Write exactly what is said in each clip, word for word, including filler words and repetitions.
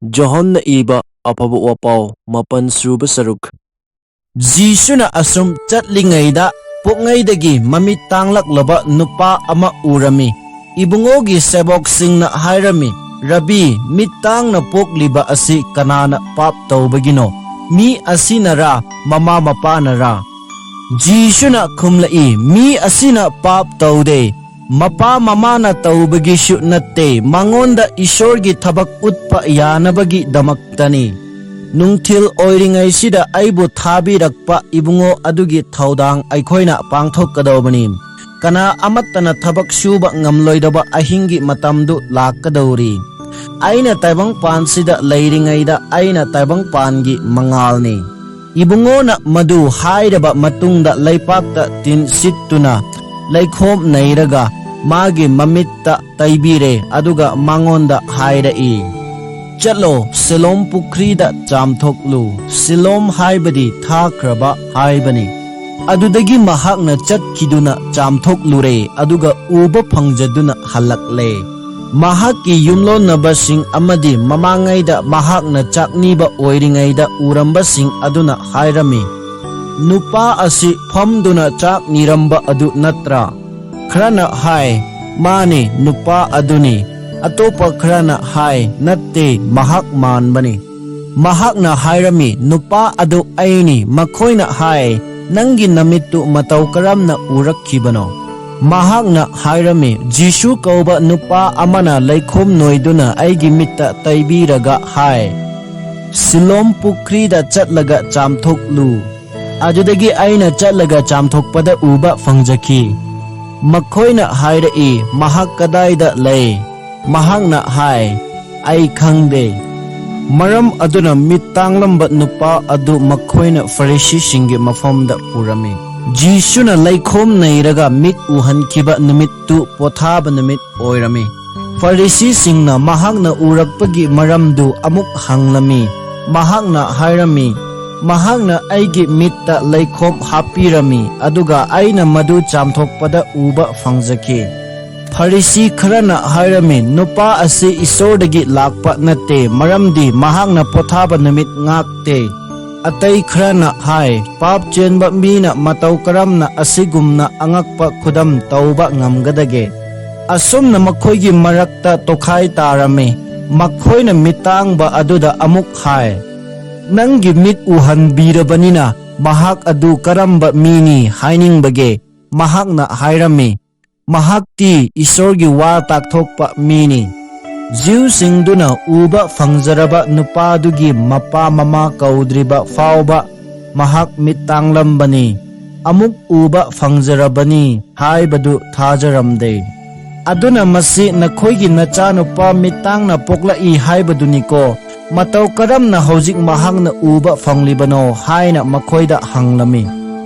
ꯖꯣꯍꯟꯅ ꯏꯕ ꯑꯐꯕ ꯋꯥꯄꯥꯎ, ꯃꯥꯄꯟ ꯁꯨꯕ ꯁꯔꯨꯛ꯫ ꯖꯤꯁꯨꯅ ꯑꯁꯨꯝ ꯆꯠꯂꯤꯉꯩꯗ, ꯄꯣꯛꯉꯩꯗꯒꯤ ꯃꯃꯤꯠ ꯇꯥꯡꯂꯛꯂꯕ ꯅꯨꯄꯥ ꯑꯃ ꯎꯔꯝꯃꯤ꯫ ꯏꯕꯨꯡꯉꯣꯒꯤ ꯁꯦꯕꯣꯛꯁꯤꯡꯅ ꯍꯥꯏꯔꯝꯃꯤ, "ꯔꯕꯤ, ꯃꯤꯠ ꯇꯥꯡꯅ ꯄꯣꯛꯂꯤꯕ ꯑꯁꯤ ꯀꯅꯥꯅ ꯄꯥꯞ ꯇꯧꯕꯒꯤꯅꯣ? ꯃꯤ ꯑꯁꯤꯅꯔꯥ, ꯃꯃꯥ ꯃꯄꯥꯅꯔꯥ?" ꯖꯤꯁꯨꯅ ꯈꯨꯝꯂꯛꯏ, "ꯃꯤ ꯑꯁꯤꯅ ꯄꯥꯞ ꯇꯧꯗꯦ, ꯃꯄꯥ ꯃꯃꯥꯅ ꯇꯧꯕꯒꯤꯁꯨ ꯅꯠꯇꯦ, ꯃꯉꯣꯟꯗ ꯏꯁꯣꯔꯒꯤ ꯊꯕꯛ ꯎꯠꯄ ꯌꯥꯅꯕꯒꯤꯗꯃꯛꯇꯅꯤ꯫ ꯅꯨꯡꯊꯤꯜ ꯑꯣꯏꯔꯤꯉꯩꯁꯤꯗ ꯑꯩꯕꯨ ꯊꯥꯕꯤꯔꯛꯄ ꯏꯕꯨꯡꯉꯣ ꯑꯗꯨꯒꯤ ꯊꯧꯗꯥꯡ ꯑꯩꯈꯣꯏꯅ ꯄꯥꯡꯊꯣꯛꯀꯗꯧꯕꯅꯤ꯫ ꯀꯅꯥ ꯑꯃꯠꯇꯅ ꯊꯕꯛ ꯁꯨꯕ ꯉꯝꯂꯣꯏꯗꯕ ꯑꯍꯤꯡꯒꯤ ꯃꯇꯝꯗꯨ ꯂꯥꯛꯀꯗꯧꯔꯤ꯫ ꯑꯩꯅ ꯇꯥꯏꯕꯪꯄꯥꯟꯁꯤꯗ ꯂꯩꯔꯤꯉꯩꯗ ꯑꯩꯅ ꯇꯥꯏꯕꯪꯄꯥꯟꯒꯤ ꯃꯉꯥꯜꯅꯤ꯫" ꯏꯕꯨꯡꯉꯣꯅ ꯃꯗꯨ ꯍꯥꯏꯔꯕ ꯃꯇꯨꯡꯗ ꯂꯩꯄꯥꯛꯇ ꯇꯤꯟ ꯁꯤꯠꯇꯨꯅ ꯂꯩꯈꯣꯝ ꯅꯩꯔꯒ ꯃꯥꯒꯤ ꯃꯃꯤꯠꯇ ꯇꯩꯕꯤꯔꯦ, ꯑꯗꯨꯒ ꯃꯉꯣꯟꯗ ꯍꯥꯏꯔꯛꯏ, "ꯆꯠꯂꯣ, ꯁꯤꯂꯣꯝ ꯄꯨꯈ꯭ꯔꯤꯗ ꯆꯥꯝꯊꯣꯛꯂꯨ꯫" ꯁꯤꯂꯣꯝ ꯍꯥꯏꯕꯗꯤ ꯊꯥꯈ꯭ꯔꯕ ꯍꯥꯏꯕꯅꯤ꯫ ꯑꯗꯨꯗꯒꯤ ꯃꯍꯥꯛꯅ ꯆꯠꯈꯤꯗꯨꯅ ꯆꯥꯝꯊꯣꯛꯂꯨꯔꯦ, ꯑꯗꯨꯒ ꯎꯕ ꯐꯪꯖꯗꯨꯅ ꯍꯜꯂꯛꯂꯦ꯫ ꯃꯍꯥꯛꯀꯤ ꯌꯨꯝꯂꯣꯟꯅꯕꯁꯤꯡ ꯑꯃꯗꯤ ꯃꯃꯥꯡꯉꯩꯗ ꯃꯍꯥꯛꯅ ꯆꯥꯛꯅꯤꯕ ꯑꯣꯏꯔꯤꯉꯩꯗ ꯎꯔꯝꯕꯁꯤꯡ ꯑꯗꯨꯅ ꯍꯥꯏꯔꯝꯃꯤ, "ꯅꯨꯄꯥ ꯑꯁꯤ ꯐꯝꯗꯨꯅ ꯆꯥꯛ ꯅꯤꯔꯝꯕ ꯑꯗꯨ ꯅꯠꯇ꯭ꯔꯥ?" ꯈꯔꯅ ꯍꯥꯏ, "ꯃꯥꯅꯤ, ꯅꯨꯄꯥ ꯑꯗꯨꯅꯤ꯫" ꯑꯇꯣꯞꯄ ꯈꯔꯅ ꯍꯥꯏ, "ꯅꯠꯇꯦ, ꯃꯍꯥꯛ ꯃꯥꯟꯕꯅꯤ꯫" ꯃꯍꯥꯛꯅ ꯍꯥꯏꯔꯝꯃꯤ, "ꯅꯨꯄꯥ ꯑꯗꯨ ꯑꯩꯅꯤ꯫" ꯃꯈꯣꯏꯅ ꯍꯥꯏ, "ꯅꯪꯒꯤ ꯅꯃꯤꯠꯇꯨ ꯃꯇꯧ ꯀꯔꯝꯅ ꯎꯔꯛꯈꯤꯕꯅꯣ?" ꯃꯍꯥꯛꯅ ꯍꯥꯏꯔꯝꯃꯤ, "ꯖꯤꯁꯨ ꯀꯧꯕ ꯅꯨꯄꯥ ꯑꯃꯅ ꯂꯩꯈꯣꯝ ꯅꯣꯏꯗꯨꯅ ꯑꯩꯒꯤ ꯃꯤꯠꯇ ꯇꯩꯕꯤꯔꯒ ꯍꯥꯏ, 'ꯁꯤꯂꯣꯝ ꯄꯨꯈ꯭ꯔꯤꯗ ꯆꯠꯂꯒ ꯆꯥꯝꯊꯣꯛꯂꯨ.' ꯑꯗꯨꯗꯒꯤ ꯑꯩꯅ ꯆꯠꯂꯒ ꯆꯥꯝꯊꯣꯛꯄꯗ ꯎꯕ ꯐꯪꯖꯈꯤ꯫" ꯃꯈꯣꯏꯅ ꯍꯥꯏꯔꯛꯏ, "ꯃꯍꯥꯛ ꯀꯗꯥꯏꯗ ꯂꯩ?" ꯃꯍꯥꯛꯅ ꯍꯥꯏ, "ꯑꯩ ꯈꯪꯗꯦ꯫" ꯃꯔꯝ ꯑꯗꯨꯅ ꯃꯤꯠ ꯇꯥꯡꯂꯝꯕ ꯅꯨꯄꯥ ꯑꯗꯨ ꯃꯈꯣꯏꯅ ꯐꯔꯤꯁꯤꯁꯤꯡꯒꯤ ꯃꯐꯝꯗ ꯄꯨꯔꯝꯃꯤ꯫ ꯖꯤꯁꯨꯅ ꯂꯩꯈꯣꯝ ꯅꯩꯔꯒ ꯃꯤꯠ ꯎꯍꯟꯈꯤꯕ ꯅꯨꯃꯤꯠꯇꯨ ꯄꯣꯊꯥꯕ ꯅꯨꯃꯤꯠ ꯑꯣꯏꯔꯝꯃꯤ꯫ ꯐꯔꯤꯁꯤꯁꯤꯡꯅ ꯃꯍꯥꯛꯅ ꯎꯔꯛꯄꯒꯤ ꯃꯔꯝꯗꯨ ꯑꯃꯨꯛ ꯍꯪꯂꯝꯃꯤ꯫ ꯃꯍꯥꯛꯅ ꯍꯥꯏꯔꯝꯃꯤ, "ꯃꯍꯥꯛꯅ ꯑꯩꯒꯤ ꯃꯤꯠꯇ ꯂꯩꯈꯣꯝ ꯍꯥꯞꯄꯤꯔꯝꯃꯤ, ꯑꯗꯨꯒ ꯑꯩꯅ ꯃꯗꯨ ꯆꯥꯝꯊꯣꯛꯄꯗ ꯎꯕ ꯐꯪꯖꯈꯤ꯫" ꯐꯔꯤꯁꯤ ꯈꯔꯅ ꯍꯥꯏꯔꯝꯃꯤ, "ꯅꯨꯄꯥ ꯑꯁꯤ ꯏꯁꯣꯔꯗꯒꯤ ꯂꯥꯛꯄ ꯅꯠꯇꯦ, ꯃꯔꯝꯗꯤ ꯃꯍꯥꯛꯅ ꯄꯣꯊꯥꯕ ꯅꯨꯃꯤꯠ ꯉꯥꯛꯇꯦ꯫" ꯑꯇꯩ ꯈꯔꯅ ꯍꯥꯏ, "ꯄꯥꯞ ꯆꯦꯟꯕ ꯃꯤꯅ ꯃꯇꯧ ꯀꯔꯝꯅ ꯑꯁꯤꯒꯨꯝꯅ ꯑꯉꯛꯄ ꯈꯨꯗꯝ ꯇꯧꯕ ꯉꯝꯒꯗꯒꯦ?" ꯑꯁꯨꯝꯅ ꯃꯈꯣꯏꯒꯤ ꯃꯔꯛꯇ ꯇꯣꯈꯥꯏ ꯇꯥꯔꯝꯃꯤ꯫ ꯃꯈꯣꯏꯅ ꯃꯤꯇꯥꯡꯕ ꯑꯗꯨꯗ ꯑꯃꯨꯛ ꯍꯥꯏ, "ꯅꯪꯒꯤ ꯃꯤꯠ ꯎꯍꯟꯕꯤꯔꯕꯅꯤꯅ ꯃꯍꯥꯛ ꯑꯗꯨ ꯀꯔꯝꯕ ꯃꯤꯅꯤ ꯍꯥꯏꯅꯤꯡꯕꯒꯦ?" ꯃꯍꯥꯛꯅ ꯍꯥꯏꯔꯝꯃꯤ, "ꯃꯍꯥꯛꯇꯤ ꯏꯁꯣꯔꯒꯤ ꯋꯥ ꯇꯥꯛꯊꯣꯛꯄ ꯃꯤꯅꯤ꯫" ꯖꯤꯎꯁꯤꯡꯗꯨꯅ ꯎꯕ ꯐꯪꯖꯔꯕ ꯅꯨꯄꯥꯗꯨꯒꯤ ꯃꯄꯥ ꯃꯃꯥ ꯀꯧꯗ꯭ꯔꯤꯕ ꯐꯥꯎꯕ ꯃꯍꯥꯛ ꯃꯤꯠ ꯇꯥꯡꯂꯝꯕꯅꯤ, ꯑꯃꯨꯛ ꯎꯕ ꯐꯪꯖꯔꯕꯅꯤ ꯍꯥꯏꯕꯗꯨ ꯊꯥꯖꯔꯝꯗꯦ꯫ "ꯑꯗꯨꯅ ꯃꯁꯤ ꯅꯈꯣꯏꯒꯤ ꯅꯆꯥꯅꯨꯄꯥ ꯃꯤꯠꯇꯥꯡꯅ ꯄꯣꯛꯂꯛꯏ ꯍꯥꯏꯕꯗꯨꯅꯤꯀꯣ? ꯃꯇꯧ ꯀꯔꯝꯅ ꯍꯧꯖꯤꯛ ꯃꯍꯥꯛꯅ ꯎꯕ ꯐꯪꯂꯤꯕꯅꯣ?" ꯍꯥꯏꯅ ꯃꯈꯣꯏꯗ ꯍꯪꯂꯝꯃꯤ꯫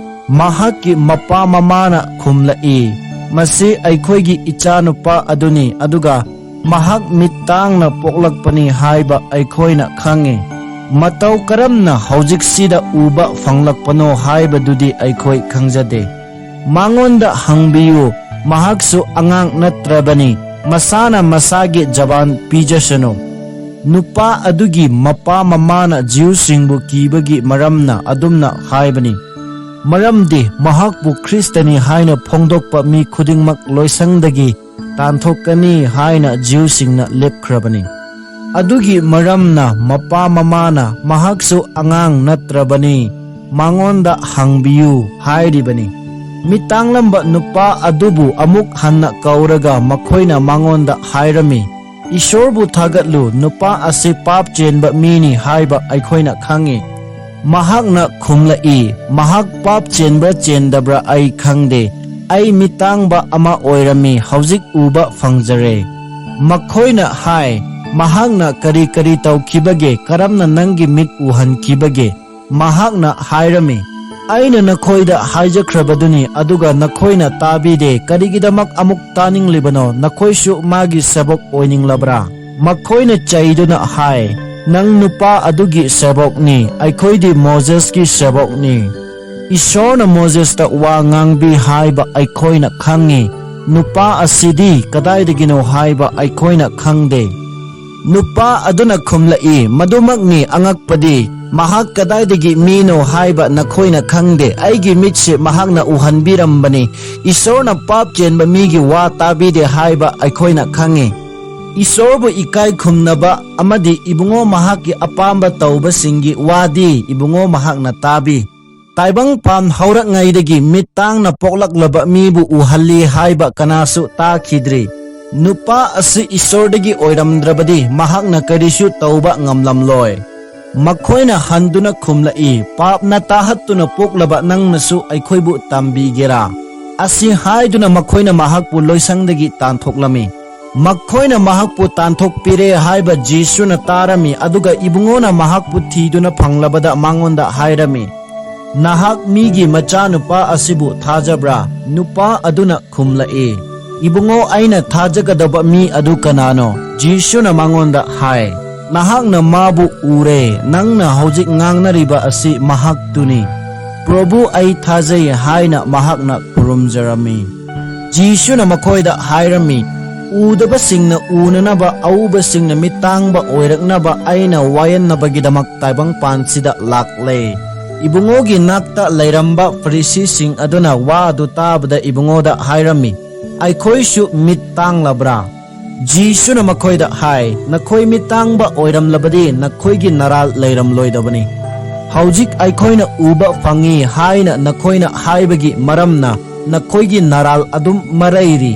ꯃꯍꯥꯛꯀꯤ ꯃꯄꯥ ꯃꯃꯥꯅ ꯈꯨꯝꯂꯛꯏ, "ꯃꯁꯤ ꯑꯩꯈꯣꯏꯒꯤ ꯏꯆꯥꯅꯨꯄꯥ ꯑꯗꯨꯅꯤ, ꯑꯗꯨꯒ ꯃꯍꯥꯛ ꯃꯤꯠꯇꯥꯡꯅ ꯄꯣꯛꯂꯛꯄꯅꯤ ꯍꯥꯏꯕ ꯑꯩꯈꯣꯏꯅ ꯈꯪꯉꯤ꯫ ꯃꯇꯧ ꯀꯔꯝꯅ ꯍꯧꯖꯤꯛꯁꯤꯗ ꯎꯕ ꯐꯪꯂꯛꯄꯅꯣ ꯍꯥꯏꯕꯗꯨꯗꯤ ꯑꯩꯈꯣꯏ ꯈꯪꯖꯗꯦ꯫ ꯃꯉꯣꯟꯗ ꯍꯪꯕꯤꯌꯨ, ꯃꯍꯥꯛꯁꯨ ꯑꯉꯥꯡ ꯅꯠꯇ꯭ꯔꯕꯅꯤ, ꯃꯁꯥꯅ ꯃꯁꯥꯒꯤ ꯖꯕꯥꯟ ꯄꯤꯖꯁꯅꯨ꯫" ꯅꯨꯄꯥ ꯑꯗꯨꯒꯤ ꯃꯄꯥ ꯃꯃꯥꯅ ꯖꯤꯎꯁꯤꯡꯕꯨ ꯀꯤꯕꯒꯤ ꯃꯔꯝꯅ ꯑꯗꯨꯝꯅ ꯍꯥꯏꯕꯅꯤ, ꯃꯔꯝꯗꯤ ꯃꯍꯥꯛꯄꯨ ꯈ꯭ꯔꯤꯁꯇꯅꯤ ꯍꯥꯏꯅ ꯐꯣꯡꯗꯣꯛꯄ ꯃꯤ ꯈꯨꯗꯤꯡꯃꯛ ꯂꯣꯏꯁꯪꯗꯒꯤ ꯇꯥꯟꯊꯣꯛꯀꯅꯤ ꯍꯥꯏꯅ ꯖꯤꯎꯁꯤꯡꯅ ꯂꯦꯞꯈ꯭ꯔꯕꯅꯤ꯫ ꯑꯗꯨꯒꯤ ꯃꯔꯝꯅ ꯃꯄꯥ ꯃꯃꯥꯅ, "ꯃꯍꯥꯛꯁꯨ ꯑꯉꯥꯡ ꯅꯠꯇ꯭ꯔꯕꯅꯤ, ꯃꯉꯣꯟꯗ ꯍꯪꯕꯤꯌꯨ" ꯍꯥꯏꯔꯤꯕꯅꯤ꯫ ꯃꯤꯇꯥꯡꯂꯝꯕ ꯅꯨꯄꯥ ꯑꯗꯨꯕꯨ ꯑꯃꯨꯛ ꯍꯟꯅ ꯀꯧꯔꯒ ꯃꯈꯣꯏꯅ ꯃꯉꯣꯟꯗ ꯍꯥꯏꯔꯝꯃꯤ, "ꯏꯁꯣꯔꯕꯨ ꯊꯥꯒꯠꯂꯨ, ꯅꯨꯄꯥ ꯑꯁꯤ ꯄꯥꯞ ꯆꯦꯟꯕ ꯃꯤꯅꯤ ꯍꯥꯏꯕ ꯑꯩꯈꯣꯏꯅ ꯈꯪꯉꯤ꯫" ꯃꯍꯥꯛꯅ ꯈꯨꯝꯂꯛꯏ, "ꯃꯍꯥꯛ ꯄꯥꯞ ꯆꯦꯟꯕ꯭ꯔꯥ ꯆꯦꯟꯗꯕ꯭ꯔꯥ ꯑꯩ ꯈꯪꯗꯦ꯫ ꯑꯩ ꯃꯤꯇꯥꯡꯕ ꯑꯃ ꯑꯣꯏꯔꯝꯃꯤ, ꯍꯧꯖꯤꯛ ꯎꯕ ꯐꯪꯖꯔꯦ꯫" ꯃꯈꯣꯏꯅ ꯍꯥꯏ, "ꯃꯍꯥꯛꯅ ꯀꯔꯤ ꯀꯔꯤ ꯇꯧꯈꯤꯕꯒꯦ? ꯀꯔꯝꯅ ꯅꯪꯒꯤ ꯃꯤꯠ ꯎꯍꯟꯈꯤꯕꯒꯦ?" ꯃꯍꯥꯛꯅ ꯍꯥꯏꯔꯝꯃꯤ, "ꯑꯩꯅ ꯅꯈꯣꯏꯗ ꯍꯥꯏꯖꯈ꯭ꯔꯕꯗꯨꯅꯤ, ꯑꯗꯨꯒ ꯅꯈꯣꯏꯅ ꯇꯥꯕꯤꯗꯦ꯫ ꯀꯔꯤꯒꯤꯗꯃꯛ ꯑꯃꯨꯛ ꯇꯥꯅꯤꯡꯂꯤꯕꯅꯣ? ꯅꯈꯣꯏꯁꯨ ꯃꯥꯒꯤ ꯁꯦꯕꯣꯛ ꯑꯣꯏꯅꯤꯡꯂꯕ꯭ꯔꯥ?" ꯃꯈꯣꯏꯅ ꯆꯩꯗꯨꯅ ꯍꯥꯏ, "ꯅꯪ ꯅꯨꯄꯥ ꯑꯗꯨꯒꯤ ꯁꯦꯕꯣꯛꯅꯤ, ꯑꯩꯈꯣꯏꯗꯤ ꯃꯣꯖꯦꯁꯀꯤ ꯁꯦꯕꯣꯛꯅꯤ꯫ ꯏꯁꯣꯔꯅ ꯃꯣꯖꯦꯁꯇ ꯋꯥ ꯉꯥꯡꯕꯤ ꯍꯥꯏꯕ ꯑꯩꯈꯣꯏꯅ ꯈꯪꯉꯤ꯫ "ꯅꯨꯄꯥ ꯑꯁꯤꯗꯤ ꯀꯗꯥꯏꯗꯒꯤꯅꯣ ꯍꯥꯏꯕ ꯑꯩꯈꯣꯏꯅ ꯈꯪꯗꯦ"꯫ ꯅꯨꯄꯥ ꯑꯗꯨꯅ ꯈꯨꯝꯂꯛꯏ, "ꯃꯗꯨꯃꯛꯅꯤ, ꯑꯉꯛꯄꯗꯤ, ꯃꯍꯥꯛ ꯀꯗꯥꯏꯗꯒꯤ ꯃꯤꯅꯣ ꯍꯥꯏꯕ ꯅꯈꯣꯏꯅ ꯈꯪꯗꯦ꯫ ꯑꯩꯒꯤ ꯃꯤꯠꯁꯦ ꯃꯍꯥꯛꯅ ꯎꯍꯟꯕꯤꯔꯝꯕꯅꯤ꯫ ꯏꯁꯣꯔꯅ ꯄꯥꯞ ꯆꯦꯟꯕ ꯃꯤꯒꯤ ꯋꯥ ꯇꯥꯕꯤꯗꯦ ꯍꯥꯏꯕ ꯑꯩꯈꯣꯏꯅ ꯈꯪꯉꯤ"꯫ ꯏꯁꯣꯔꯕꯨ ꯏꯀꯥꯏ ꯈꯨꯝꯅꯕ ꯑꯃꯗꯤ ꯏꯕꯨꯡꯉꯣ ꯃꯍꯥꯛꯀꯤ ꯑꯄꯥꯝꯕ ꯇꯧꯕꯁꯤꯡꯒꯤ ꯋꯥꯗꯤ ꯏꯕꯨꯡꯉꯣ ꯃꯍꯥꯛꯅ ꯇꯥꯕꯤ꯫ ꯇꯥꯏꯕꯪꯄꯥꯟ ꯍꯧꯔꯛꯉꯩꯗꯒꯤ ꯃꯤꯠ ꯇꯥꯡꯅ ꯄꯣꯛꯂꯛꯂꯕ ꯃꯤꯕꯨ ꯎꯍꯜꯂꯤ ꯍꯥꯏꯕ ꯀꯅꯥꯁꯨ ꯇꯥꯈꯤꯗ꯭ꯔꯤ꯫ ꯅꯨꯄꯥ ꯑꯁꯤ ꯏꯁꯣꯔꯗꯒꯤ ꯑꯣꯏꯔꯝꯗ꯭ꯔꯕꯗꯤ ꯃꯍꯥꯛꯅ ꯀꯔꯤꯁꯨ ꯇꯧꯕ ꯉꯝꯂꯝꯂꯣꯏ꯫ ꯃꯈꯣꯏꯅ ꯍꯟꯗꯨꯅ ꯈꯨꯝꯂꯛꯏ, "ꯄꯥꯞꯅ ꯇꯥꯍꯠꯇꯨꯅ ꯄꯣꯛꯂꯕ ꯅꯪꯅꯁꯨ ꯑꯩꯈꯣꯏꯕꯨ ꯇꯝꯕꯤꯒꯦꯔꯥ?" ꯑꯁꯤ ꯍꯥꯏꯗꯨꯅ ꯃꯈꯣꯏꯅ ꯃꯍꯥꯛꯄꯨ ꯂꯣꯏꯁꯪꯗꯒꯤ ꯇꯥꯟꯊꯣꯛꯂꯝꯃꯤ꯫ ꯃꯈꯣꯏꯅ ꯃꯍꯥꯛꯄꯨ ꯇꯥꯟꯊꯣꯛꯄꯤꯔꯦ ꯍꯥꯏꯕ ꯖꯤꯁꯨꯅ ꯇꯥꯔꯝꯃꯤ, ꯑꯗꯨꯒ ꯏꯕꯨꯡꯉꯣꯅ ꯃꯍꯥꯛꯄꯨ ꯊꯤꯗꯨꯅ ꯐꯪꯂꯕꯗ ꯃꯉꯣꯟꯗ ꯍꯥꯏꯔꯝꯃꯤ, "ꯅꯍꯥꯛ ꯃꯤꯒꯤ ꯃꯆꯥꯅꯨꯄꯥ ꯑꯁꯤꯕꯨ ꯊꯥꯖꯕ꯭ꯔꯥ?" ꯅꯨꯄꯥ ꯑꯗꯨꯅ ꯈꯨꯝꯂꯛꯏ, "ꯏꯕꯨꯡꯉꯣ, ꯑꯩꯅ ꯊꯥꯖꯒꯗꯕ ꯃꯤ ꯑꯗꯨ ꯀꯅꯥꯅꯣ?" ꯖꯤꯁꯨꯅ ꯃꯉꯣꯟꯗ ꯍꯥꯏ, "ꯅꯍꯥꯛꯅ ꯃꯥꯕꯨ ꯎꯔꯦ, ꯅꯪꯅ ꯍꯧꯖꯤꯛ ꯉꯥꯡꯅꯔꯤꯕ ꯑꯁꯤ ꯃꯍꯥꯛꯇꯨꯅꯤ꯫ ꯄ꯭ꯔꯚꯨ, ꯑꯩ ꯊꯥꯖꯩ" ꯍꯥꯏꯅ ꯃꯍꯥꯛꯅ ꯈꯨꯔꯨꯝꯖꯔꯝꯃꯤ꯫ ꯖꯤꯁꯨꯅ ꯃꯈꯣꯏꯗ ꯍꯥꯏꯔꯝꯃꯤ, "ꯎꯗꯕꯁꯤꯡꯅ ꯎꯅꯅꯕ, ꯑꯎꯕꯁꯤꯡꯅ ꯃꯤꯠꯇꯥꯡꯕ ꯑꯣꯏꯔꯛꯅꯕ ꯑꯩꯅ ꯋꯥꯌꯦꯟꯅꯕꯒꯤꯗꯃꯛ ꯇꯥꯏꯕꯪꯄꯥꯟꯁꯤꯗ ꯂꯥꯛꯂꯦ"꯫ ꯏꯕꯨꯡꯉꯣꯒꯤ ꯅꯥꯛꯇ ꯂꯩꯔꯝꯕ ꯐꯔꯤꯁꯤꯁꯤꯡ ꯑꯗꯨꯅ ꯋꯥ ꯑꯗꯨ ꯇꯥꯕꯗ ꯏꯕꯨꯡꯉꯣꯗ ꯍꯥꯏꯔꯝꯃꯤ, "ꯑꯩꯈꯣꯏꯁꯨ ꯃꯤꯠ ꯇꯥꯡꯂꯕ꯭ꯔꯥ?" ꯖꯤꯁꯨꯅ ꯃꯈꯣꯏꯗ ꯍꯥꯏ, "ꯅꯈꯣꯏ ꯃꯤꯠ ꯇꯥꯡꯕ ꯑꯣꯏꯔꯝꯂꯕꯗꯤ ꯅꯈꯣꯏꯒꯤ ꯅꯔꯥꯜ ꯂꯩꯔꯝꯂꯣꯏꯗꯕꯅꯤ꯫ ꯍꯧꯖꯤꯛ ꯑꯩꯈꯣꯏꯅ ꯎꯕ ꯐꯪꯏ ꯍꯥꯏꯅ ꯅꯈꯣꯏꯅ ꯍꯥꯏꯕꯒꯤ ꯃꯔꯝꯅ ꯅꯈꯣꯏꯒꯤ ꯅꯔꯥꯜ ꯑꯗꯨꯝ ꯃꯔꯩꯔꯤ"꯫